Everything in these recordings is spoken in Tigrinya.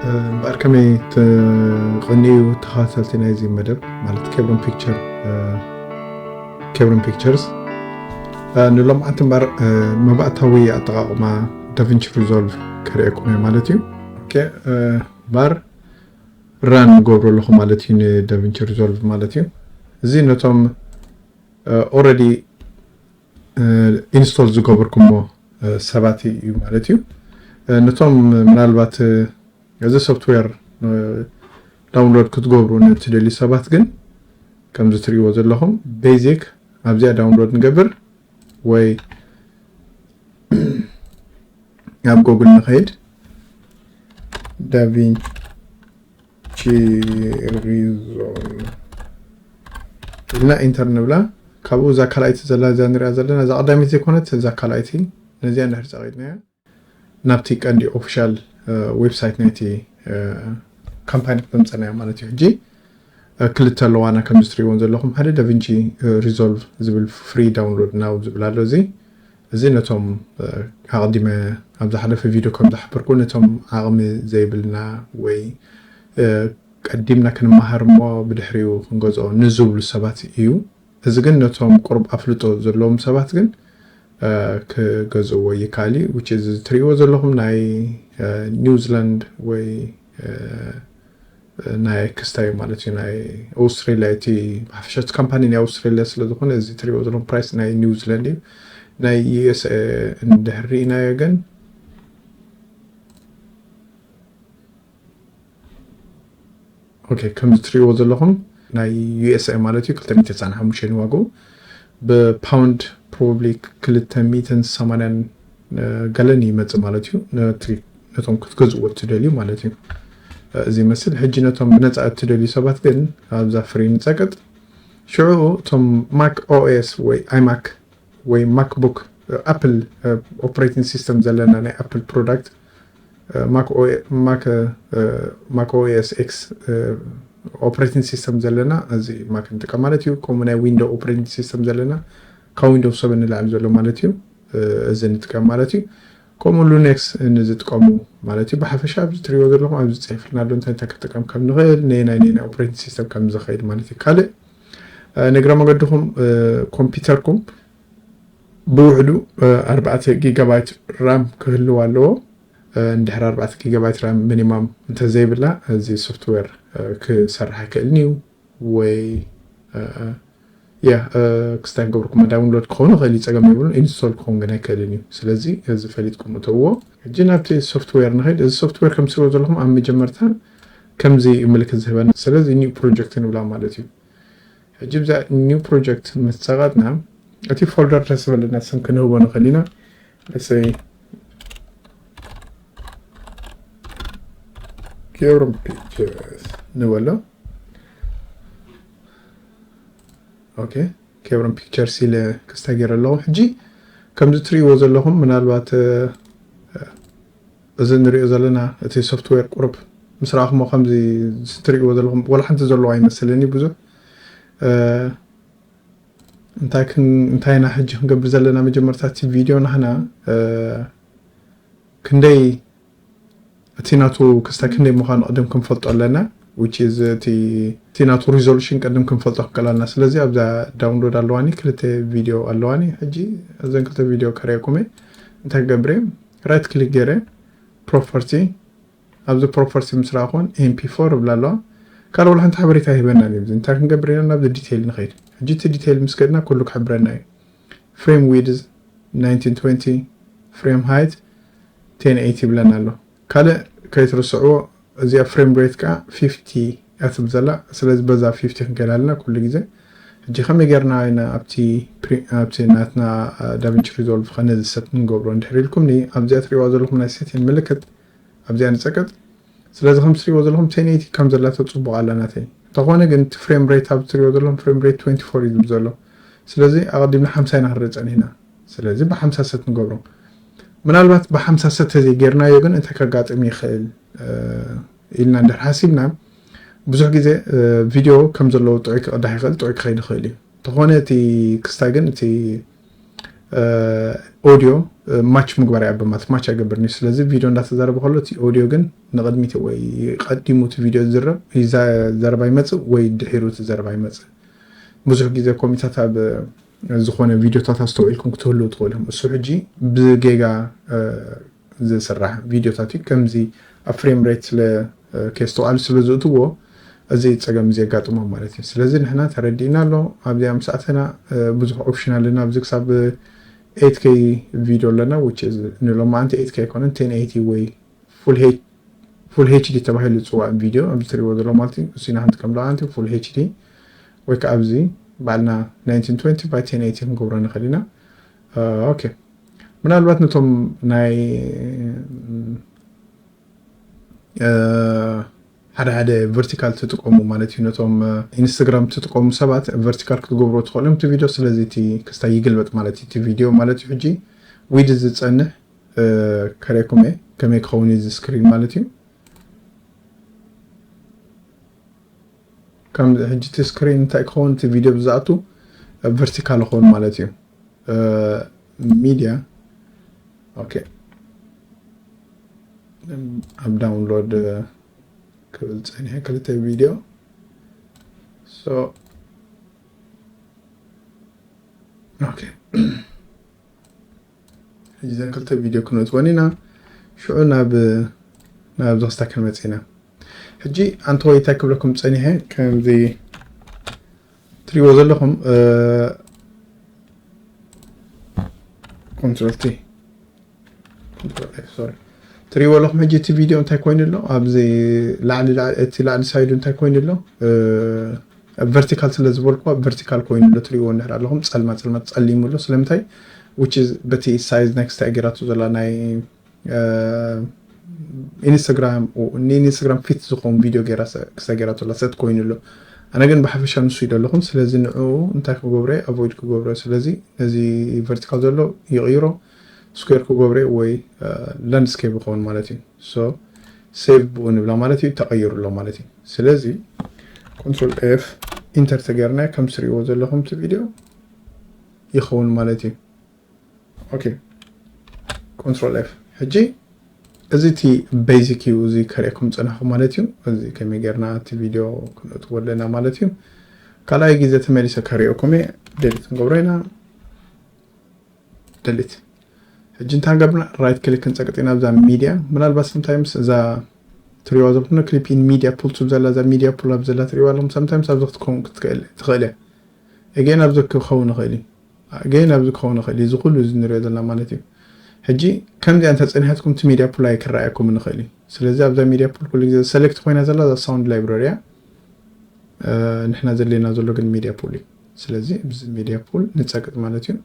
እምበኣር ከመይ ትቐንዩ ተኸታተልቲ ናይዚ መደብ፣ ማለት ኬብሮን ፒክቸር፣ ኬብሮን ፒክቸርስ፣ ንሎምዓንቲ እምበኣር መባእታዊ ኣጠቓቕማ ዳቪንቺ ሪዞልቭ ከርእየኩም እየ ማለት እዩ። ኦኬ፣ እምበኣር ራን ንገብሮ ኣለኹ ማለት እዩ፣ ንዳቪንቺ ሪዞልቭ ማለት እዩ። እዚ ነቶም ኦረዲ ኢንስቶል ዝገበርኩሞ ሰባት እዩ ማለት እዩ። ነቶም ምናልባት እዚ ሶፍትዌር ዳውንሎድ ክትገብሩ ንትደልዩ ሰባት ግን፣ ከምዚ ትርእይዎ ዘለኹም፣ ቤዚክ ኣብዚኣ ዳውንሎድ ንገብር ወይ ኣብ ጎግል ንኸይድ፣ ዳቪንቺ ሪዞልቭ ኢልና ኢንተር ንብላ። ካብኡ እዛ ካልኣይቲ ዘላ፣ እዛ ንሪኣ ዘለና፣ እዛ ቀዳመይቲ ዘይኮነት፣ እዛ ካልኣይቲ፣ ነዚኣ እንድሕር ጸቒጥናያ፣ ናብቲ ቀንዲ ኦፊሻል ዌብሳይት ናይቲ ካምፓኒ ክተምጸና እያ ማለት እዩ። ሕጂ ክልተ ኣለዋና፣ ከምዚ ትርእይዎም ዘለኹም፣ ሓደ ዳቪንቺ ሪዞልቭ ዝብል ፍሪ ዳውንሎድ ናው ዝብል ኣሎ። እዚ፣ እዚ ነቶም ኣቐዲመ ኣብ ዝሓለፈ ቪድዮ ከም ዝሓበርኩ፣ ነቶም ዓቕሚ ዘይብልና ወይ ቀዲምና ክንመሃር እሞ ብድሕሪኡ ክንገዝኦ ንዝብሉ ሰባት እዩ። እዚ ግን ነቶም ቁሩብ ኣፍልጦ ዘለዎም ሰባት ግን ክገዝእዎ ይከኣል እዩ። Which is ትርእይዎ ዘለኹም ናይ ኒውዚላንድ ወይ ናይ ክስታይ ማለት እዩ፣ ናይ ኣውስትሬሊያ፣ እቲ ብሓፈሻ እቲ ካምፓኒ ናይ ኣውስትሬሊያ ስለ ዝኾነ፣ እዚ ትርእይዎ ዘለኹም ፕራይስ ናይ ኒውዚላንድ እዩ። ናይ ዩ ኤስ ኤ እንድሕር ርኢናዮ ግን፣ ኦኬ፣ ከምዚ ትርእይዎ ዘለኹም ናይ ዩ ኤስ ኤ ማለት እዩ፣ ክልተ ሚእቲ ተስዓን ሓሙሽተን ዋግኡ፣ ብፓውንድ ፕሮባብሊ ክልተ ሚእትን ሰማንያን ገለን ይመጽእ ማለት እዩ። ነቶም ክትገዝእዎ እትደልዩ ማለት እዩ። እዚ ይመስል። ሕጂ ነቶም ብነጻ እትደልዩ ሰባት ግን ኣብዛ ፍሪ ንጸቅጥ። ሽዑ እቶም ማክ ኦኤስ ወይ ኣይማክ ወይ ማክቡክ፣ ኣፕል ኦፕሬቲንግ ሲስተም ዘለና ናይ ኣፕል ፕሮዳክት፣ ማክ ኦኤስ ኤክስ ኦፕሬቲንግ ሲስተም ዘለና፣ እዚ ማክ ንጥቀም ማለት እዩ። ከምኡ ናይ ዊንዶ ኦፕሬቲንግ ሲስተም ዘለና፣ ካብ ዊንዶ ሰበን ንላዕሊ ዘሎ ማለት እዩ፣ እዚ ንጥቀም ማለት እዩ። ከምኡ ሉኔክስ ንዝጥቀሙ ማለት እዩ። ብሓፈሻ ኣብዚ ትሪእዎ ዘለኹም ኣብዚ ፅሒፍልና ኣሎ፣ እንታይ እንታይ ክጥቀም ከም ንኽእል፣ ነየናይ ነየናይ ኦፕሬቲንግ ሲስተም ከም ዝኽእል ማለት እዩ። ካልእ፣ ንግረ መገድኹም ኮምፒውተርኩም ብውሕዱ ኣርባዕተ ጊጋባይት ራም ክህልው ኣለዎ። እንድሕር ኣርባዕተ ጊጋባይት ራም ሚኒማም እንተዘይብላ፣ እዚ ሶፍትዌር ክሰርሕ ኣይክእልን እዩ። ወይ ያ ክስታይ ክገብርኩም ዳውንሎድ ክኸውን ይኽእል እዩ፣ ጸገም የብሉን። ኢንስቶል ክኸውን ግን ኣይክእልን እዩ። ስለዚ እዚ ፈሊጥኩም እተውዎ። ሕጂ ናብቲ ሶፍትዌር ንኸይድ። እዚ ሶፍትዌር ከም ትሪእዎ ዘለኹም ኣብ መጀመርታ ከምዚ ምልክት ዝህበና። ስለዚ ኒው ፕሮጀክት ንብላ ማለት እዩ። ሕጂ ብዛ ኒው ፕሮጀክት ምስ ጸቐጥና፣ እቲ ፎልደር ደስ ዝበለና ስም ክንህቦ ንኽእል ኢና። ለሰይ ኬብሮን ፒክቸርስ ንበሎ። ኦኬ፣ ኬብሮን ፒክቸርስ ኢለ ክስታይ ገይረ ኣለኹ። ሕጂ ከምዚ ትርእይዎ ዘለኹም፣ ምናልባት እዚ ንሪኦ ዘለና እቲ ሶፍትዌር ቁሩብ ምስ ረኣኹሞ ከምዚ ትርእይዎ ዘለኹም ወላ ሓንቲ ዘለዎ ኣይመስልን እዩ ብዙሕ። እንታይ ክን-፣ እንታይ ኢና ሕጂ ክንገብር ዘለና? መጀመርታ እቲ ቪድዮ ናህና ክንደይ፣ እቲ ናቱ ክስታይ ክንደይ ምዃኑ ቅድም ክንፈልጦ ኣለና። Which is እቲ፣ እቲ ናቱ ሪዞሉሽን ቅድም ክንፈልጦ ክንክእል ኣለና። ስለዚ ኣብዛ ዳውንሎድ ኣለዋኒ፣ ክልተ ቪድዮ ኣለዋኒ። ሕጂ እዘን ክልተ ቪድዮ ከርእየኩም እየ። እንታይ ክገብር እየ? ራይት ክሊክ ገይረ ፕሮፐርቲ፣ ኣብዚ ፕሮፐርቲ ምስ ረኣኹን ኤም ፒ ፎር እብላ ኣለዋ። ካልእ ወላ ሓንቲ ሓበሬታ ይህበና እዩ። እንታይ ክንገብር ኢና? ናብዚ ዲቴይል ንኸይድ። ሕጂ እቲ ዲቴይል ምስ ከድና ኩሉ ክሕብረና እዩ። ፍሬም ዊድዝ ናይንቲን ትዌንቲ፣ ፍሬም ሃይት ቴን ኤይቲ ይብለና ኣሎ። ካልእ ከይትርስዕዎ፣ እዚኣ ፍሬም ሬት ከኣ ፊፍቲ እያ ትብል ዘላ። ስለዚ በዛ ፊፍቲ ክንከይድ ኣለና ኩሉ ግዜ። ሕጂ ከመይ ጌርና ኢና ኣብቲ ፕሪ-፣ ኣብቲ ናትና ዳቪንቺ ሪዞልቭ ከ ነዚ ሰት ንገብሮ እንድሕር ኢልኩምኒ፣ ኣብዚኣ ትሪእዋ ዘለኹም ናይ ሴቲንግ ምልክት ኣብዚኣ ንጸቅጥ። ስለዚ ከም ትሪእዎ ዘለኹም ቴን ኤይቲ ከም ዘላቶ ጽቡቕ ኣላ ናተይ። እንተኾነ ግን እቲ ፍሬም ሬት ኣብ ትሪእዎ ዘለኹም ፍሬም ሬት ትዌንቲ ፎር እዩ ዝብል ዘሎ። ስለዚ ኣቐዲምና ሓምሳ ኢና ክንርኢ ጸኒሕና። ስለዚ ብሓምሳ ሰት ንገብሮ። ምናልባት ብሓምሳ ሰት ተዘይጌርናዮ ግን እንታይ ከጋጥም ይኽእል፣ እ፣ ኢልና እንድሕር ሓሲብና፣ ብዙሕ ግዜ፣ እ፣ ቪድዮ ከም ዘለዎ ጥዑይ ክቕዳሕ ይኽእል፣ ጥዑይ ክኸይድ ይኽእል እዩ። እንተኾነ እቲ ክስታይ ግን እቲ፣ ኦዲዮ ማች ምግባር ይኣበ ማለት ማች ኣይገብርን እዩ። ስለዚ ቪዲዮ እንዳተዛረበ ከሎ እቲ ኦዲዮ ግን ንቕድሚት ወይ ቀዲሙ እቲ ቪዲዮ ዝረብ ዘረባ ይመፅእ ወይ ድሒሩ እቲ ዘረባ ይመፅእ። ብዙሕ ግዜ ኮሚታት ኣብ ዝኾነ ቪዲዮታት ኣስተውዒልኩም ክትህልው ትኽእሉ እዮም። እሱ ሕጂ ብጌጋ ዝስራሕ ቪዲዮታት እዩ። ከምዚ ኣብ ፍሬም ሬት ስለ ከስተውዓሉ ስለ ዝእትዎ እዚ ፀገም እዚ የጋጥሞም ማለት እዩ። ስለዚ ንሕና ተረዲእና ኣሎ። ኣብዚኣ ምስ ኣተና ብዙሕ ኦፕሽን ኣለና። ኣብዚ ክሳብ ኤት ኬ ቪዲዮ ኣለና። ሎማዓንቲ ኤት ኬ ኣይኮነን ቴን ኤይቲ ወይ ፉል ኤች ዲ ተባሂሉ ዝፅዋዕ ቪዲዮ ኣብዚ ትሪእዎ ዘሎ ማለት እዩ። እሱና ክንጥቀም ሎማዓንቲ ፉል ኤች ዲ ወይ ከዓ ኣብዚ ባዕልና ናይንቲን ትወንቲ ባይ ቴን ኤይቲ ክንገብሮ ንኽእል ኢና። ኦኬ፣ ምናልባት ነቶም ናይ ሓደ ሓደ ቨርቲካል ትጥቀሙ ማለት እዩ። ነቶም ኢንስታግራም ትጥቀሙ ሰባት ቨርቲካል ክትገብርዎ ትኽእሉ እዮም እቲ ቪዲዮ። ስለዚ እቲ ክስታይ ይግልበጥ ማለት እዩ እቲ ቪዲዮ ማለት እዩ። ሕጂ ዊድ ዝፀንሕ ከሬኩም እየ ከመይ ክኸውን እዩ እዚ ስክሪን ማለት እዩ። ከም ሕጂ እቲ ስክሪን እንታይ ክኸውን እቲ ቪዲዮ ብዝኣቱ ቨርቲካል ክኸውን ማለት እዩ። ሚዲያ ኦኬ፣ ኣብ ዳውንሎድ ክብል ፀኒሐ ክልተ ቪዲዮ ኦኬ። ሕጂ ዘን ክልተ ቪዲዮ ክንእትወን ኢና። ሽዑ ናብ ናብ ዘኽስታ ክንመጽእ ኢና። ሕጂ ኣንተ ወይ እንታይ ክብለኩም ጸኒሐ ከምዚ ትሪእዎ ዘለኹም ኮንትሮል ቲ ትሪእዎ ኣለኹም። ሕጂ እቲ ቪዲዮ እንታይ ኮይኑ ኣሎ? ኣብዚ ላዕሊ እቲ ላዕሊ ሳይዱ እንታይ ኮይኑ ኣሎ? ቨርቲካል ስለ ዝበልኩዋ ቨርቲካል ኮይኑ ኣሎ። ትሪእዎ እንድሕር ኣለኹም ጸልማ ጸልማ ጸሊሙ ኣሎ። ስለምንታይ? Which is በቲ ሳይዝ ናይ ክስታይ ገይራቱ ዘላ ናይ ኢንስታግራም ንኢንስታግራም ፊት ዝኸውን ቪዲዮ ገይራ ክስታይ ገይራቱ ዘላ ሰት ኮይኑ ኣሎ። ኣነ ግን ብሓፈሻ ንሱ ኢለ ኣለኹም። ስለዚ ንዑ እንታይ ክገብረ ኣቮይድ ክገብረ። ስለዚ ነዚ ቨርቲካል ዘሎ ይቕይሮ ስኩዌር ክገብረ ወይ ላንድስኬፕ ይኸውን ማለት እዩ። ሶ ሴቭ ብኡ ንብላ ማለት እዩ። ተቐይሩ ኣሎ ማለት እዩ። ስለዚ ኮንትሮል ኤፍ ኢንተር ተገርና ከም ትሪእዎ ዘለኹም እቲ ቪዲዮ ይኸውን ማለት እዩ። ኦኬ ኮንትሮል ኤፍ። ሕጂ እዚ እቲ ቤዚክ እዩ። እዚ ከርእየኩም ዝጸናኹ ማለት እዩ። እዚ ከመይ ጌርና እቲ ቪዲዮ ክንእትዎ ኣለና ማለት እዩ። ካልኣይ ግዜ ተመሊሰ ከርእየኩም እየ። ደሊት ንገብሮ ኢና። ደሊት። ሕጂ እንታይ ንገብርና? ራይት ክሊክ ክንጸቅጥ ኢና ኣብዛ ሚድያ። ምናልባት ሰምታይምስ እዛ ትሪእዋ ዘለኹም ክሊፕ ኢን ሚድያ ፑል ትብል ዘላ እዛ ሚድያ ፑል ኣብ ዘላ ትሪእዋ ኣለኹም። ሰምታይምስ ኣብዚ ክትከውን ክትክእል ትኽእል እያ። ኤጌን ኣብዚ ክኸውን ይኽእል እዩ። ኤጌን ኣብዚ ክኸውን ይኽእል እዩ። እዚ ኩሉ እዚ ንሪኦ ዘለና ማለት እዩ። ሕጂ ከምዚኣ እንተጸኒሓትኩም እቲ ሚድያ ፑል ኣይክረኣየኩም ንኽእል እዩ። ስለዚ ኣብዛ ሚድያ ፑል ኩሉ ግዜ ሰሌክት ኮይና ዘላ እዛ ሳውንድ ላይብረሪ እያ። ንሕና ዘድልየና ዘሎ ግን ሚድያ ፑል እዩ። ስለዚ ኣብዚ ሚድያ ፑል ንጸቅጥ ማለት እዩ።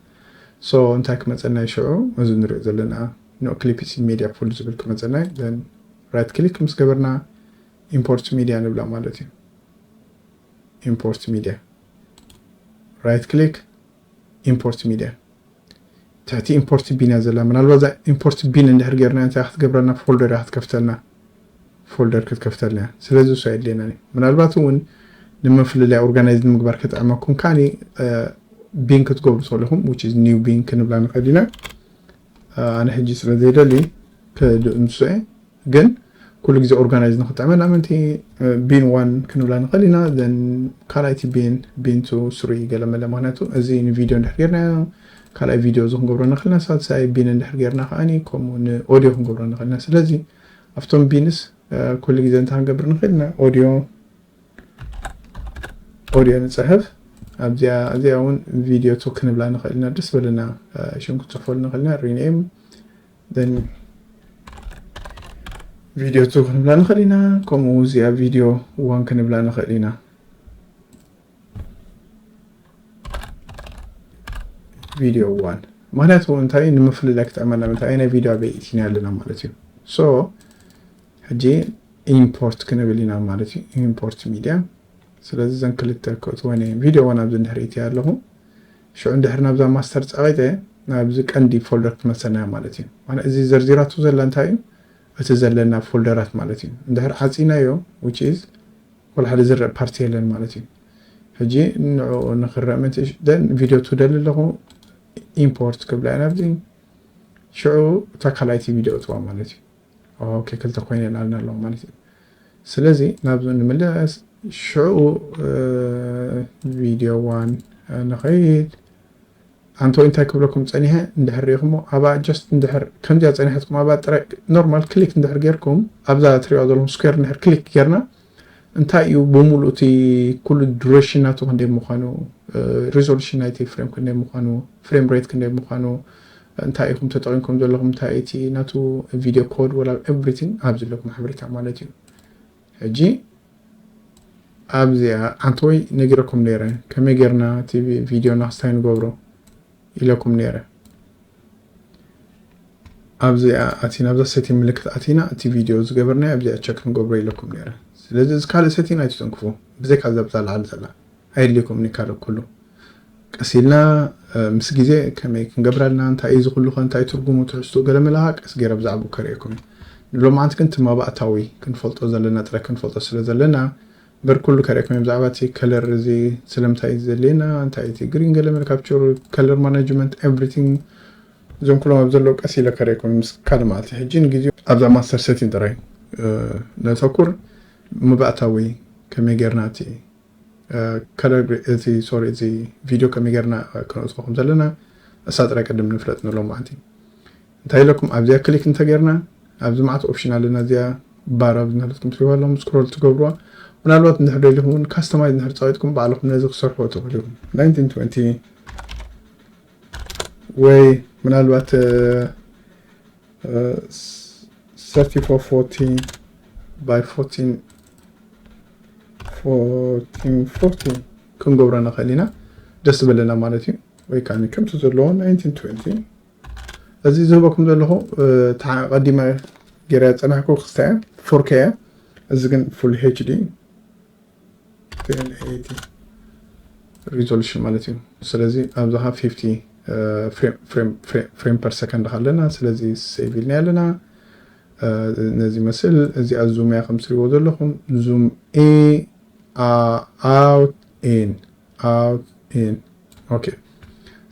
ሶ እንታይ ክመጸና እዩ ሽዑ? እዚ ንሪኦ ዘለና ኖ ክሊፕስ ኢን ሚድያ ፑል ዝብል ክመጸና እዩ። ራይት ክሊክ ምስ ገበርና ኢምፖርት ሚድያ ንብላ ማለት እዩ። ኢምፖርት ሚድያ ራይት ክሊክ ኢምፖርት ሚድያ ትሕቲ ኢምፖርት ቢን እያ ዘላ። ምናልባት እዛ ኢምፖርት ቢን እንድሕር ጌርና እንታይ ክትገብረልና ፎልደር እያ ክትከፍተልና ፎልደር ክትከፍተልና እያ። ስለዚ እሱ ኣየድልየና እዩ። ምናልባት እውን ንምፍልላይ ኦርጋናይዝ ንምግባር ክጥዕመኩም ከዓኒ ቢን ክትገብሩ ትኽእሉ ኢኹም። Which is new ቢን ክንብላ ንኽእል ኢና። ኣነ ሕጂ ስለ ዘይደሊ ክድእምሶ እየ። ግን ኩሉ ግዜ ኦርጋናይዝ ንክጥዕመና ምንቲ ቢን ዋን ክንብላ ንኽእል ኢና። ዘን ካልኣይቲ ቢን ቢን ቱ ስሪ ገለመለ። ምክንያቱ እዚ ንቪድዮ እንድሕር ጌርናዮ ካልኣይ ቪድዮ እዚ ክንገብሮ ንኽእልና፣ ሳልሳይ ቢን እንድሕር ጌርና ከዓኒ ከምኡ ንኦዲዮ ክንገብሮ ንኽእልና። ስለዚ ኣብቶም ቢንስ ኩሉ ግዜ እንታይ ክንገብር ንኽእልና ኦዲዮ ኦዲዮ ንፅሕፍ። ኣብዚኣ እዚኣ እውን ቪድዮ ቱ ክንብላ ንኽእል ኢና። ደስ በለና ሽም ክንፅሕፈሉ ንኽእል ኢና። ሪኔም ቪድዮ ቱ ክንብላ ንኽእል ኢና። ከምኡ እዚኣ ቪድዮ ዋን ክንብላ ንኽእል ኢና። ቪድዮ ዋን ምክንያቱ እንታይ ንምፍልላይ ክጠዕመና ምንታይ ናይ ቪድዮ ኣበይ ኢትና ኣለና ማለት እዩ። ሶ ሕጂ ኢምፖርት ክንብል ኢና ማለት እዩ። ኢምፖርት ሚድያ። ስለዚ ዘን ክልተ ክእትወን እየ። ቪድዮ ዋን ኣብዚ እንድሕር ኢትያ ኣለኹ። ሽዑ እንድሕር ናብዛ ማስተር ጸቒጠ ናብዚ ቀንዲ ፎልደር ክትመልሰና እያ ማለት እዩ። ማለት እዚ ዘርዚራቱ ዘላ እንታይ እዩ? እቲ ዘለና ፎልደራት ማለት እዩ። እንድሕር ዓጺናዮ which is ወላ ሓደ ዝረአ ፓርቲ የለን ማለት እዩ። ሕጂ ንዕኡ ንክረአ ምእንቲ ደን ቪድዮ ቱ ደሊ ኣለኹ። ኢምፖርት ክብላ እያ ናብዚ። ሽዑ እታ ካልኣይቲ ቪድዮ እትዋ ማለት እዩ። ኦኬ፣ ክልተ ኮይነ ኣልና ኣለዎ ማለት እዩ። ስለዚ ናብዚ ንምለስ። ሽዑ ቪድዮ ዋን ንኸይድ። ኣንተ እንታይ ክብለኩም ጸኒሐ እንድሕር ሪኢኹሞ፣ ኣብኣ ጀስት እንድሕር ከምዚኣ ጸኒሐትኩም ኣብኣ ጥራይ ኖርማል ክሊክ እንድሕር ጌርኩም፣ ኣብዛ ትሪኦ ዘለኹም ስኩዌር እንድሕር ክሊክ ጌርና፣ እንታይ እዩ ብምሉእ እቲ ኩሉ ዱሬሽን ናቱ ክንደይ ምዃኑ፣ ሪዞሉሽን ናይቲ ፍሬም ክንደይ ምዃኑ፣ ፍሬም ሬት ክንደይ ምዃኑ፣ እንታይ ኢኹም ተጠቒምኩም ዘለኹም፣ እንታይ እቲ ናቱ ቪድዮ ኮድ ወላ ኤቭሪቲንግ ኣብዚ ኣለኩም ሓበሬታ ማለት እዩ። ሕጂ ኣብዚኣ ኣንተ ወይ ነጊረኩም ነይረ፣ ከመይ ጌርና እቲ ቪድዮ ናክስታይ ንገብሮ ኢለኩም ነይረ። ኣብዚኣ ኣቲና፣ ኣብዛ ሴቲንግ ምልክት ኣቲና፣ እቲ ቪድዮ ዝገበርናዮ ኣብዚኣ ቸክ ንገብሮ ኢለኩም ነይረ። ስለዚ እዚ ካልእ ሴቲንግ ኣይትተንክፉ፣ ብዘይካ እዛ ብዛ ላዕሊ ዘላ ኣየድልየኩም እኒ ካልእ ኩሉ። ቀስ ኢልና፣ እ፣ ምስ ግዜ ከመይ ክንገብር ኣለና፣ እንታይ እዩ እዚ ኩሉ ኸ፣ እንታይ ትርጉሙ፣ ትሕዝትኡ፣ ገለ መለ ኸዓ ቀስ ገይረ ብዛዕባኡ ከርእየኩም እየ። ንሎማዓንቲ ግን እቲ መባእታዊ ክንፈልጦ ዘለና ጥራይ ክንፈልጦ ስለ ዘለና፣ እምበር ኩሉ ከርእየኩም እየ ብዛዕባ እቲ ከለር እዚ ስለምንታይ እዩ ዘድልየና፣ እንታይ እቲ ግሪን ገለ መለ ካፕቸር፣ ከለር ማናጅመንት፣ ኤቭሪቲንግ፣ እዞም ኩሎም ኣብ ዘለዉ ቀስ ኢለ ከርእየኩም ምስ ካልእ መዓልቲ። ሕጂ ንግዜኡ ኣብዛ ማስተር ሴቲንግ ጥራይ፣ እ፣ ነተኩር። መባእታዊ ከመይ ጌርና እቲ፣ እ፣ ከለር፣ እቲ፣ ሶሪ፣ እዚ ቪድዮ ከመይ ጌርና፣ እ፣ ከነውጽኦ ከም ዘለና እሳ ጥራይ ቅድም ንፍለጥ ንብሎም መዓልቲ። እንታይ ኢለኩም ኣብዚኣ ክሊክ እንተጌርና ኣብዚ መዓት ኦፕሽን ኣለና። እዚኣ ባር ኣብዚ ናለትኩም ትሪእዋ ኣለኹም፣ ስክሮል ትገብሩዋ። ምናልባት እንድሕር ደሊኹም እውን ካስተማይዝ እንድሕር ጸቒጥኩም ባዕልኹም ነዚ ክሰርሕዎ ትኽእሉ ኢኹም። ናይንቲን ትወንቲ ወይ ምናልባት፣ እ፣ እ፣ ሰርቲ ፎር ፎርቲ ባይ ፎርቲን፣ ፎርቲን ፎርቲ ክንገብሮ ንኽእል ኢና። ደስ ዝበለና ማለት እዩ። ወይ ከዓ ከምቲ ዘለዎ ናይንቲን ትወንቲ። እዚ ዝህበኩም ዘለኹ፣ እ፣ ተዓ-፣ ቀዲመ ገይረ ዝጸናሕኩ ክስታይ ፎር ኬ እያ። እዚ ግን ፉል ኤች ዲ ቴን ኤይቲ ሪዞሉሽን ማለት እዩ። ስለዚ ኣብዚ ኸዓ ፊፍቲ፣ እ፣ ፍሬም፣ ፍሬም፣ ፍሬም፣ ፍሬም ፐር ሰከንድ ኣለና። ስለዚ ሴቭ ኢልና ኣለና። እ፣ ነዚ መስል እዚኣ ዙም እያ ከም ትሪእዎ ዘለኹም። ዙም ኢ፣ ኣ-፣ ኣውት፣ ኢን፣ ኣውት፣ ኢን። ኦኬ።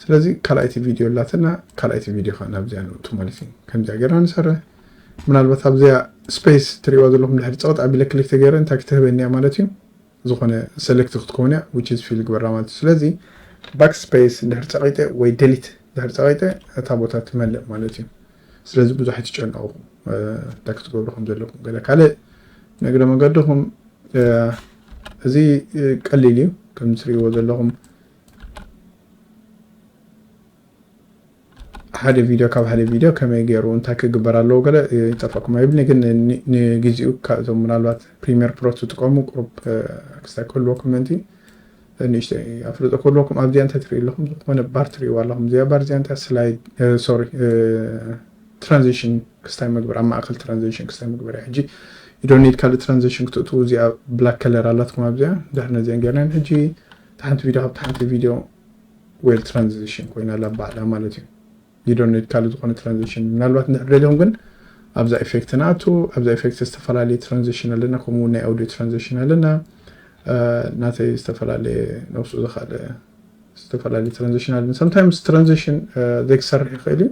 ስለዚ ካልኣይቲ ቪድዮ ኣላትና፣ ካልኣይቲ ቪድዮ ኸዓ ናብዚኣ ንእቱ ማለት እዩ። ከምዚኣ ጌርና ንሰርሕ። ምናልባት ኣብዚኣ ስፔስ ትሪእዋ ዘለኹም ድሕሪ ጸቕጥ ኣቢለ ክሊክ ተገይረ እንታይ ክትህበኒ እያ ማለት እዩ? ዝኾነ ሰሌክት ክትከውን እያ፣ which is ፊል ግበራ ማለት እዩ። ስለዚ ባክ ስፔስ እንድሕር ጸቒጠ ወይ ደሊት እንድሕር ጸቒጠ እታ ቦታ ትመልእ ማለት እዩ። ስለዚ ብዙሕ ኣይትጨነቑ፣ እ፣ እንታይ ክትገብሩ ከም ዘለኩም። ገለ ካልእ ንእግረ መገድኹም፣ እ፣ እዚ፣ እ፣ ቀሊል እዩ። ከም ትሪእዎ ዘለኹም ሓደ ቪድዮ ካብ ሓደ ቪድዮ ከመይ ገይሩ እንታይ ክግበር ኣለዎ ገለ ይጠፍኣኩም ኣይብልኒ፣ ግን ን-፣ ንግዜኡ ካብዞም ምናልባት ፕሪሚየር ፕሮ ትጥቀሙ ቁሩብ፣ እ፣ ክስታይ ክህልወኩም ምእንቲ ንእሽተይ ኣፍልጦ ክህልወኩም። ኣብዚኣ እንታይ ትርእዩ ኣለኹም? ዝኾነ ባር ትርእይዋ ኣለኹም። እዚኣ ባር እዚኣ እንታይ ስላይድ፣ እ፣ ሶሪ፣ እ፣ ትራንዚሽን ክስታይ ምግባር፣ ኣብ ማእከል ትራንዚሽን ክስታይ ምግባር እያ። ሕጂ you don't need ካልእ ትራንዚሽን ክትእትዉ፣ እዚኣ ብላክ ከለር ኣላትኩም ኣብዚኣ። ድሕሪ ነዚአን ጌርናን ሕጂ እታ ሓንቲ ቪድዮ ካብታ ሓንቲ ቪድዮ ዌል ትራንዚሽን ኮይና ኣላ ባዕላ ማለት እዩ። You don't need ካልእ ዝኾነ ትራንዚሽን። ምናልባት እንድሕር ደሊኹም ግን ኣብዛ ኢፌክት ንኣቱ። ኣብዛ ኢፌክት ዝተፈላለየ ትራንዚሽን ኣለና፣ ከምኡ እውን ናይ ኣውዲዮ ትራንዚሽን ኣለና። እ፣ ናተይ ዝተፈላለየ ነብሱ ዝኸኣለ ዝተፈላለየ ትራንዚሽን ኣለና። ሰምታይምስ ትራንዚሽን፣ እ፣ ዘይክሰርሕ ይኽእል እዩ።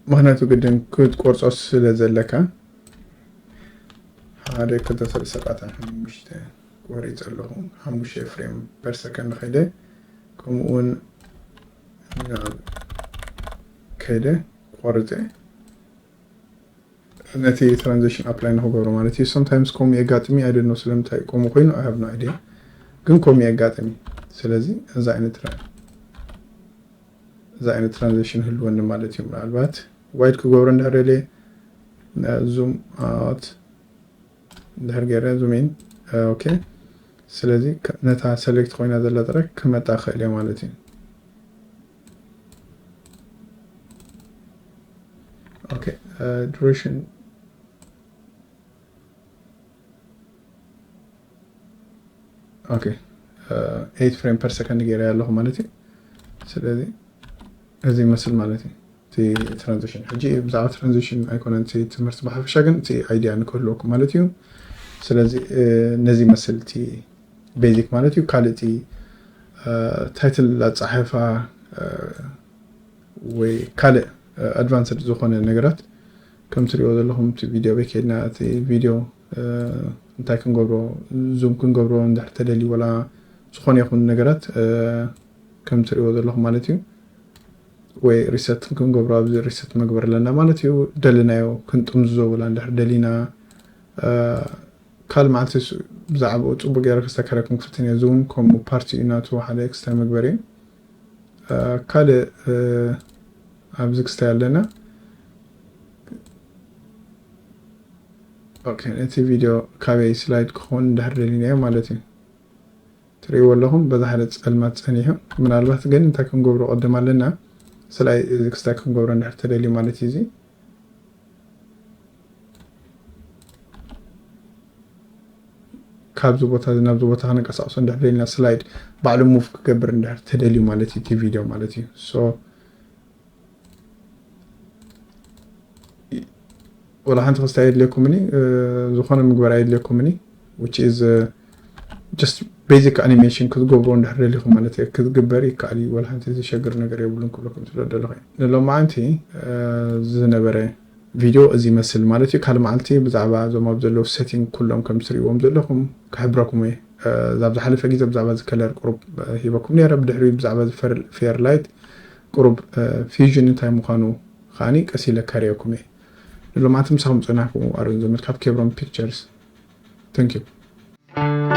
ምኽንያቱ ግድን ክትቆርጾ ስለ ዘለካ። ሓደ፣ ክልተ፣ ሰለስተ፣ ኣርባዕተ፣ ሓሙሽተ ቆሪጸ ኣለኹ። ሓሙሽተ ፍሬም ፐር ሰከንድ ከይደ፣ ከምኡ እውን ናብ ከይደ ቆርጸ ነቲ ትራንዚሽን ኣፕላይ ንክገብሮ ማለት እዩ። ሰምታይምስ ከምኡ የጋጥም እዩ፣ I don't know ስለምንታይ ከምኡ ኮይኑ፣ I have no idea፣ ግን ከምኡ የጋጥም እዩ። ስለዚ እዚ ዓይነት ትራ-፣ እዚ ዓይነት ትራንዚሽን ህልወኒ ማለት እዩ። ምናልባት ዋይድ ክገብሮ እንድሕር ደልየ፣ ዙም ኣውት እንድሕር ገይረ፣ ዙም ኢን፣ ኦኬ። ስለዚ ከ-፣ ነታ ሰሌክት ኮይና ዘላ ጥራይ ክመጣ ክእል እየ ማለት እዩ። ኦኬ፣ እ፣ ዱሬሽን፣ ኦኬ፣ እ፣ ኤይት ፍሬም ፐር ሰከንድ ገይረ ኣለኹ ማለት እዩ። ስለዚ እዚ ይመስል ማለት እዩ እቲ ትራንዚሽን። ሕጂ ብዛዕባ ትራንዚሽን ኣይኮነን እቲ ትምህርቲ ብሓፈሻ፣ ግን እቲ ኣይዲያ ንክህልወኩም ማለት እዩ። ስለዚ፣ እ፣ ነዚ ይመስል እቲ ቤዚክ ማለት እዩ። ካልእ እቲ፣ እ፣ title ኣጻሕፋ ወይ ካልእ advanced ዝኾነ ነገራት ከም ትሪእዎ ዘለኹም እቲ ቪድዮ ቤት ከይድና እቲ ቪድዮ እንታይ ክንገብሮ፣ ዙም ክንገብሮ እንድሕር ተደልዩ ወላ ዝኾነ ይኹን ነገራት ከም ትሪእዎ ዘለኹም ማለት እዩ። ወይ reset ክንገብሮ ኣብዚ reset መግበር ኣለና ማለት እዩ። ደልናዮ ክንጥምዝዞ ወላ እንድሕር ደሊና ካልእ መዓልቲ ብዛዕባኡ ጽቡቅ ገይረ ክስተከረኩም ክፍትን እየ። እዚ እውን ከምኡ ፓርቲ እዩ ናቱ ሓደ ኤክስትራ መግበሪ እዩ። ካልእ ኣብዚ ክስታይ ኣለና። ነቲ ቪድዮ ካበይ ስላይድ ክኸውን እንድሕር ደሊናዮ ማለት እዩ። ትርእይዎ ኣለኹም በዛ ሓደ ጸልማት ጸኒሑ። ምናልባት ግን እንታይ ክንገብሮ ቅድም ኣለና፣ ስላይ እዚ ክስታይ ክንገብሮ እንድሕር ተደልዩ ማለት እዩ። እዚ ካብዚ ቦታ እዚ ናብዚ ቦታ ክንንቀሳቀሶ እንድሕር ደሊና ስላይድ ባዕሉ ሙቭ ክገብር እንድሕር ተደልዩ ማለት እዩ እቲ ቪድዮ ማለት እዩ። So ወላ ሓንቲ ክስታይ የድልየኩምኒ፣ ዝኾነ ምግባር ኣየድልየኩምኒ። Which is just basic animation ክትገብሮ እንድሕር ደሊኹም ማለት ክትግበር ይከኣል እዩ። ወላ ሓንቲ ዝሸግር ነገር የብሉን ክብለኩም ስለ ደለኹ ንሎማዓንቲ ዝነበረ ቪድዮ እዚ ይመስል ማለት እዩ። ካልእ መዓልቲ ብዛዕባ እዞም ኣብ ዘለዉ ሴቲንግ ኩሎም ከም ትሪእዎም ዘለኹም ክሕብረኩም እየ። እዛ ዝሓለፈ ግዜ ብዛዕባ እዚ ከለር ቁሩብ ሂበኩም ነይረ። ብድሕሪኡ ብዛዕባ እዚ ፌር ላይት ቁሩብ ፊውዥን እንታይ ምዃኑ ከዓኒ ቀስ ኢለ ከርእየኩም እየ። ንሎማዓንቲ ምሳኹም ጸናሕኩ ኣሮን ዘመድ ካብ ኬብሮን ፒክቸርስ። Thank you።